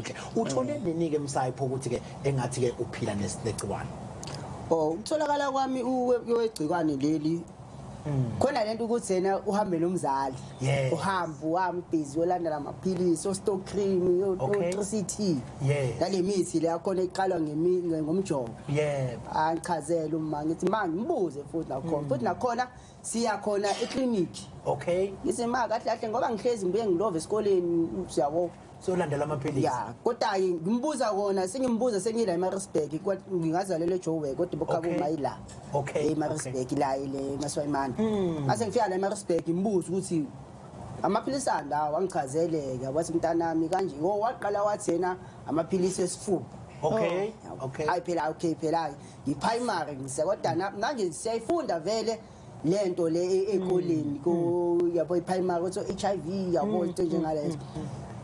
Oluhle. Uthole nini ke, Msayipho, ukuthi ke engathi ke uphila negciwane? Oh, ukutholakala kwami wegciwane leli, khona lento ukuthi yena uhambe nomzali. Uhambe wami busy yolandela amaphilisi o-Stocrin, o-3CT, nale mithi le yakhona iqalwa ngomjovo. Angichazele uma ngithi ma ngimbuze futhi nakhona, futhi nakhona siya khona eklinikhi. Ngithi ma, kahle kahle ngoba ngihlezi ngibuye ngilove esikoleni, siyabo. Solandela amaphilisi. Ya, kodwa-ke ngimbuza kona, sengimbuza sengila eMaritzburg, ngingazalelwa eJoburg kodwa bokhaba uma ila eMaritzburg la ile Maswayimane. Mase ngifika la eMaritzburg, ngimbuza ukuthi amaphilisi andawo, angichazeleke, wathi mntanami kanje wo, waqala wathi yena amaphilisi esifuba. Hayi phela, okay phela, ngi-primary ngise, kodwa manje siyayifunda vele lento le ekoleni ko, yabo, i-primary so HIV, yabo, into njengalezo.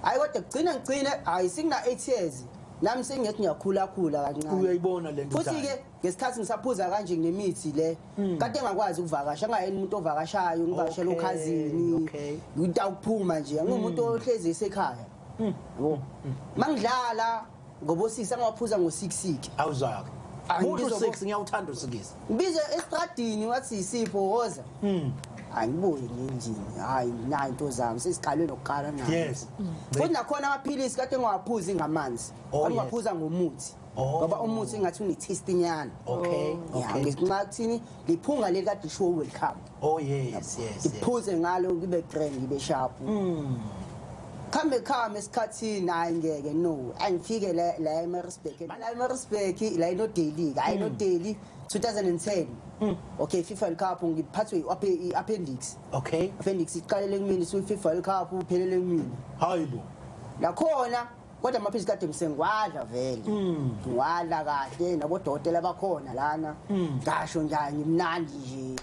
Hayi, kodwa kugcina ngigcine, hayi, singina 8 years nami sengithi ngiyakhula khula kancane. Uyayibona lento. Futhi ke ngesikhathi ngisaphuza kanje nemithi le, kade ngakwazi ukuvakasha, ngayeni umuntu ovakashayo, ngivakashela ukhazini. Ngitawuphuma nje, angumuntu ohlezi esekhaya, yabo. Mangidlala ngobo 6, angawaphuza ngo 6 ke. Awuzwake. Ah, Muhle. ngizobo- 6, ngiyawuthanda u6. Ngibize estradini, wathi isipho, woza. Angibuye ngendlini, hayi, nayi into zami sesiqalwe nokuqala nayo. Futhi nakhona amaphilisi kade ngiwaphuzi ngamanzi. Kade ngiwaphuza ngomuthi. Ngoba umuthi engathi une-taste nyana. Ya, ngenxa kuthini liphunga leli kade lishiwo welcome. Oh yes. Ngiphuze ngalo ngibe grand, ngibe sharp. Khambe khambe esikhathini, hayi ngeke, no, angifike la la eMaritzburg, la eMaritzburg la inoDaily, hayi, inoDaily 2010. Okay, FIFA World Cup ngiphathwe i-appendix. Appendix iqalele kumina, so FIFA World Cup uphelele kumina. Hayibo. Nakhona kodwa amaphilisi kade ngisengwadla vele, ngiwadla kahle nabodokotela bakhona lana, ngasho njani, mnandi nje.